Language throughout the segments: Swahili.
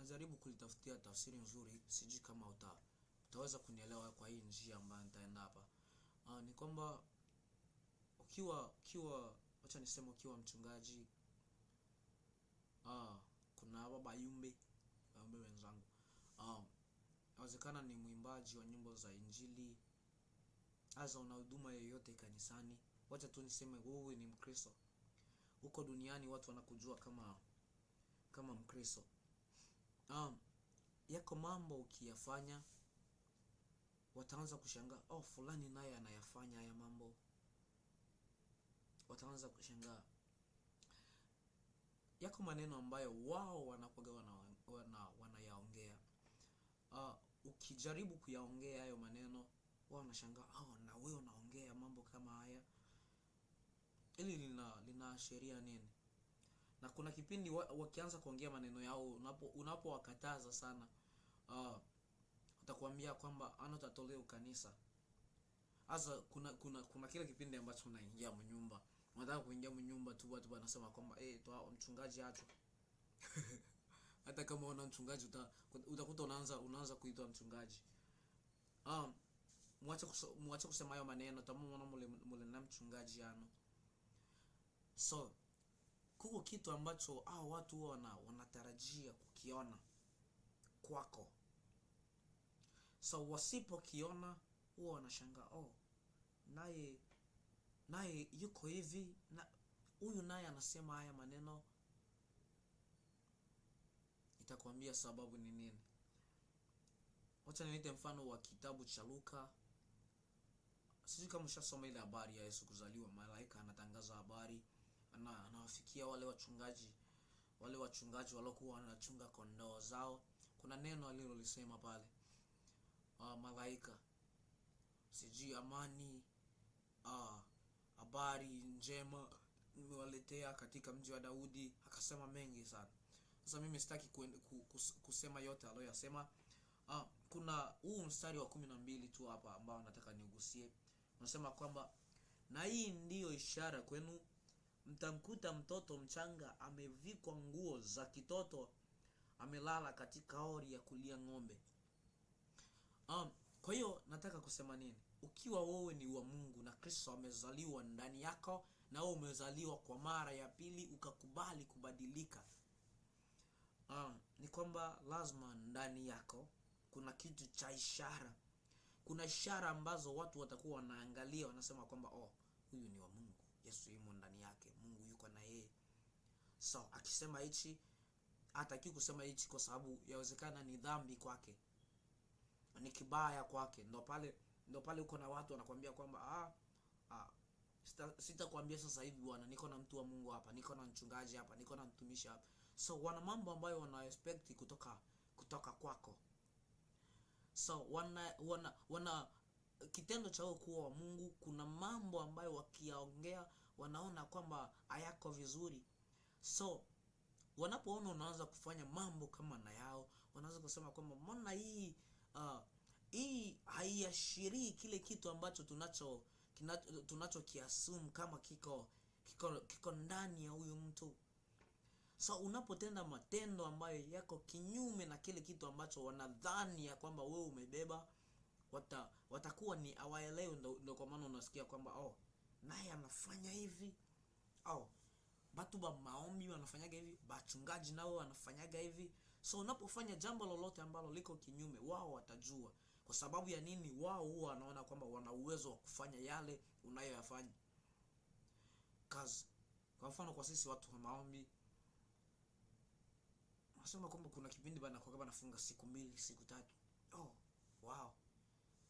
Najaribu kulitafutia tafsiri nzuri, sijui kama utaweza kunielewa kwa hii njia ambayo nitaenda hapa. Ni kwamba ukiwa wacha niseme ukiwa mchungaji, kuna hapa bayumbe wenzangu. Inawezekana ni mwimbaji wa nyimbo za Injili, hasa una huduma yoyote kanisani. Wacha tu niseme wewe ni Mkristo. Huko duniani watu wanakujua kama Mkristo. Yako mambo ukiyafanya wataanza kushangaa, oh, fulani naye anayafanya haya mambo. Wataanza kushangaa. Yako maneno ambayo wao wanakuwaga wanayaongea. Ukijaribu kuyaongea hayo maneno, wao wanashangaa, oh, na wewe unaongea mambo kama haya. Hili linaashiria nini? Na kuna kipindi wakianza kuongea maneno yao, unapowakataza sana, watakuambia kwamba ana utatolea kanisa. Sasa kuna kile kipindi ambacho unaingia mnyumba, unataka kuingia mnyumba tu, watu wanasema kwamba toa mchungaji acho. Hata kama una mchungaji utakuta unaanza kuitwa mchungaji. Mwache kusema hayo maneno, tamu mule na mchungaji ano. So kuko kitu ambacho hao watu huwa wanatarajia kukiona kwako. So wasipokiona huwa wanashangaa, oh, naye yuko hivi, na huyu naye anasema haya maneno. Nitakwambia sababu ni nini. Wacha nilete mfano wa kitabu cha Luka. Sijui kama ushasoma ile habari ya Yesu kuzaliwa. Malaika anatangaza habari, anawafikia wale wachungaji waliokuwa wanachunga kondoo zao. Kuna neno alilolisema pale. Malaika, sijui amani, habari njema nimewaletea katika mji wa Daudi. Akasema mengi sana. Sasa mimi sitaki kusema yote aliyoyasema. Kuna huu mstari wa 12 tu hapa ambao nataka niugusie. Unasema kwamba na hii ndiyo ishara kwenu, mtamkuta mtoto mchanga amevikwa nguo za kitoto, amelala katika hori ya kulia ng'ombe. Kwa hiyo nataka kusema nini? Ukiwa wewe ni wa Mungu na Kristo amezaliwa ndani yako, na wewe umezaliwa kwa mara ya pili ukakubali kubadilika, ni kwamba lazima ndani yako kuna kitu cha ishara. Kuna ishara ambazo watu watakuwa wanaangalia, wanasema kwamba oh, huyu ni wa Mungu, Yesu yumo ndani yake, Mungu yuko na yeye. So akisema hichi, hataki kusema hichi kwa sababu yawezekana ni dhambi kwake, ni kibaya kwake. Ndo pale uko na watu wanakuambia kwamba sitakwambia sasa hivi bwana, niko na mtu wa Mungu hapa, niko na mchungaji hapa, niko na mtumishi hapa. So wana mambo ambayo wana expect kutoka kwako. So wana kitendo cha kuwa wa Mungu, kuna mambo ambayo wakiyaongea wanaona kwamba hayako vizuri. So wanapoona unaanza kufanya mambo kama na yao, wanaanza kusema kwamba mbona hii haiashirii kile kitu ambacho tunachokiassume kama kiko ndani ya huyu mtu. So unapotenda matendo ambayo yako kinyume na kile kitu ambacho wanadhani ya kwamba wewe umebeba, watakuwa ni hawaelewi. Ndo kwa maana unasikia kwamba oh, naye anafanya hivi, oh, batu ba maombi wanafanyaga hivi, bachungaji nao wanafanyaga hivi. So unapofanya jambo lolote ambalo liko kinyume, wao watajua. Kwa sababu ya nini? Wao huwa wanaona kwamba wana uwezo wa kufanya yale unayoyafanya. Kazi. Kwa mfano kwa sisi watu wa maombi, nasema kwamba kuna kipindi bana kwa nafunga siku 2, siku 3. Oh, wow.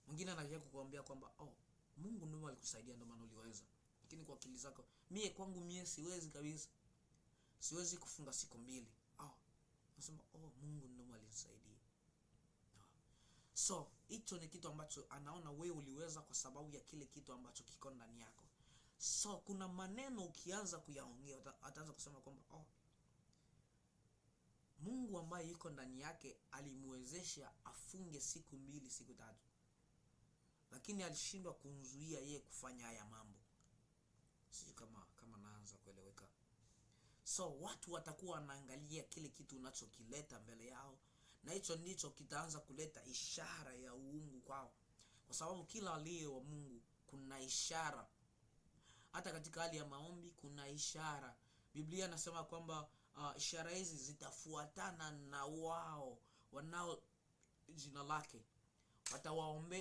Mwingine anakuja kukuambia kwamba oh, Mungu ndiye alikusaidia ndio maana uliweza. Lakini kwa akili zako, mie kwangu mie siwezi kabisa. Siwezi kufunga siku 2. Oh, nasema oh, Mungu ndiye alinisaidia. So hicho ni kitu ambacho anaona wewe uliweza kwa sababu ya kile kitu ambacho kiko ndani yako. So kuna maneno ukianza kuyaongea, ataanza kusema kwamba oh, Mungu ambaye yuko ndani yake alimwezesha afunge siku 2, siku 3. Lakini alishindwa kumzuia yeye kufanya haya mambo. Sijui kama naanza kueleweka. So watu watakuwa wanaangalia kile kitu unachokileta mbele yao, Na hicho ndicho kitaanza kuleta ishara ya uungu kwao, kwa sababu kila aliye wa Mungu kuna ishara. Hata katika hali ya maombi kuna ishara. Biblia inasema kwamba ishara hizi zitafuatana na wao wanao jina lake,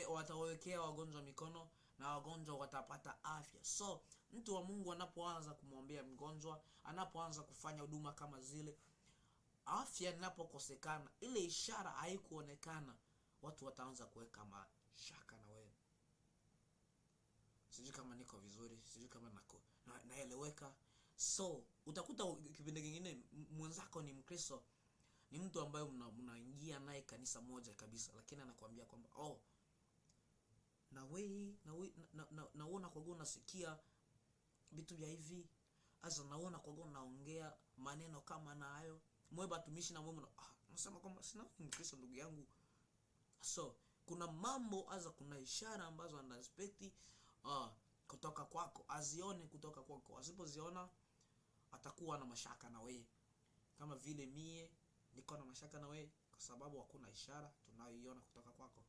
watawawekea wagonjwa mikono na wagonjwa watapata afya. So mtu wa Mungu anapoanza kumwombea mgonjwa, anapoanza kufanya huduma kama zile, afya inapokosekana, ile ishara haikuonekana, watu wataanza kuweka mashaka na wewe. Sijui kama niko vizuri, sijui kama naeleweka. So utakuta kipindi kingine mwenzako ni Mkristo, ni mtu ambaye mnaingia naye kanisa moja kabisa, lakini anakuambia kwamba oh, na wewe na we, na na, naona kwa unasikia vitu vya hivi asa, naona kwa naongea maneno kama na hayo mwe batumishi na mwe nasema kwamba sina Mkristo ndugu yangu. So kuna mambo aza, kuna ishara ambazo ana expect kutoka kwako, azione kutoka kwako. Asipoziona atakuwa na mashaka na wewe, kama vile mie niko na mashaka na wewe kwa sababu hakuna ishara tunayoiona kutoka kwako.